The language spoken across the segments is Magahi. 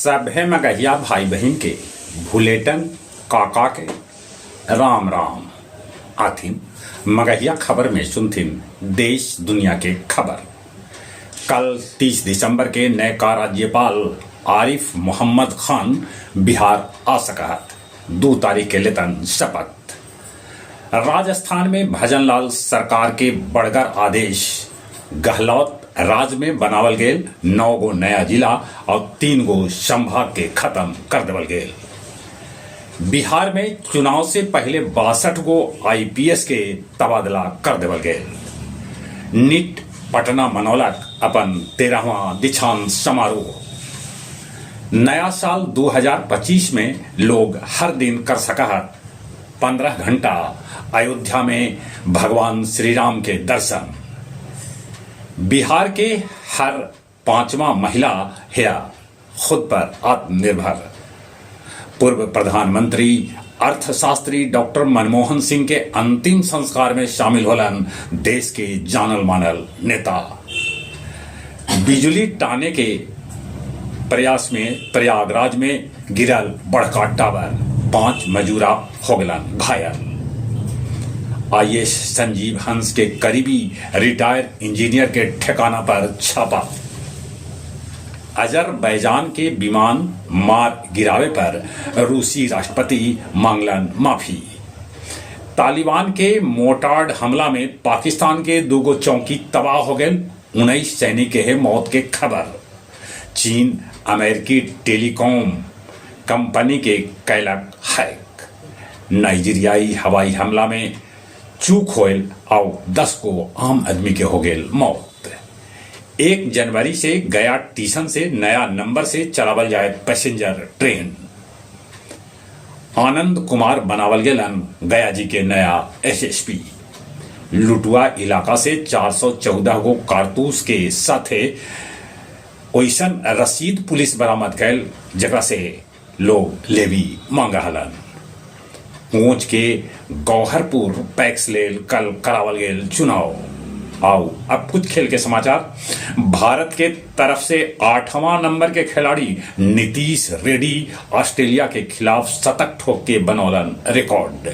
सभे मगहिया भाई बहिन के भुलेटन काका के राम राम। आथिन मगहिया खबर में सुनथिन देश दुनिया के खबर। कल 30 दिसंबर के नयका राज्यपाल आरिफ मोहम्मद खान बिहार आ सकहत। 2 तारीख के लेतन शपथ। राजस्थान में भजनलाल सरकार के बड़गर आदेश, गहलोत राज में बनावल गेल 9 गो नया जिला और 3 गो संभाग के खत्म कर देवल गेल। बिहार में चुनाव से पहले 62 गो आईपीएस के तबादला कर देवल गेल। निट पटना मनौलक अपन 13वां दीक्षांत समारोह। नया साल 2025 में लोग हर दिन कर सकहत 15 घंटा अयोध्या में भगवान श्री राम के दर्शन। बिहार के हर 5वां महिला हिया खुद पर आत्मनिर्भर। पूर्व प्रधानमंत्री अर्थशास्त्री डॉक्टर मनमोहन सिंह के अंतिम संस्कार में शामिल होलन देश के जानल मानल नेता। बिजली टाने के प्रयास में प्रयागराज में गिरल बड़का टावर, 5 मजूरा हो गलन घायल। आईएएस संजीव हंस के करीबी रिटायर इंजीनियर के ठिकाना पर छापा। अजरबैजान के विमान मार गिरावे पर रूसी राष्ट्रपति मांगलन माफी। तालिबान के मोर्टार हमला में पाकिस्तान के 2 गो चौकी तबाह हो गए, 19 सैनिक के है मौत के खबर। चीन अमेरिकी टेलीकॉम कंपनी के कैलक हैक। नाइजीरियाई हवाई हमला में चूक होयल और 10 को आम आदमी के हो गेल मौत। 1 जनवरी से गया टीसन से नया नंबर से चलावल जाए पैसेंजर ट्रेन। आनंद कुमार बनावल गेलन गया जी के नया एसएसपी। लुटुआ इलाका से 414 गो कारतूस के साथे ओइसन रसीद पुलिस बरामद कैल जकरा से लोग लेवी मांग हलन। कोच के गौहरपुर पैक्स लेल कल करावल गेल चुनाव। आओ अब कुछ खेल के समाचार। भारत के तरफ से 8वां नंबर के खिलाड़ी नीतीश रेड्डी ऑस्ट्रेलिया के खिलाफ शतक ठोक के बनौलन रिकॉर्ड।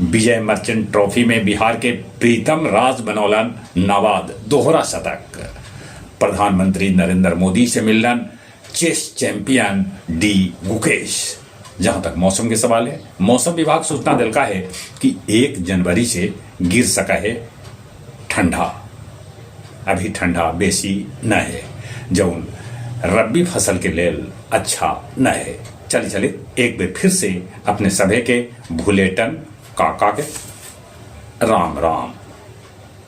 विजय मर्चेंट ट्रॉफी में बिहार के प्रीतम राज बनौलन नाबाद दोहरा शतक। प्रधानमंत्री नरेंद्र मोदी से मिलन चेस चैंपियन डी गुकेश। जहां तक मौसम के सवाल है, मौसम विभाग सूचना दिलका है कि 1 जनवरी से गिर सका है ठंडा। अभी ठंडा बेसी न है, जौन रबी फसल के लेल अच्छा न है। चले चले एक बार फिर से अपने सभे के भुलेटन काका के राम राम।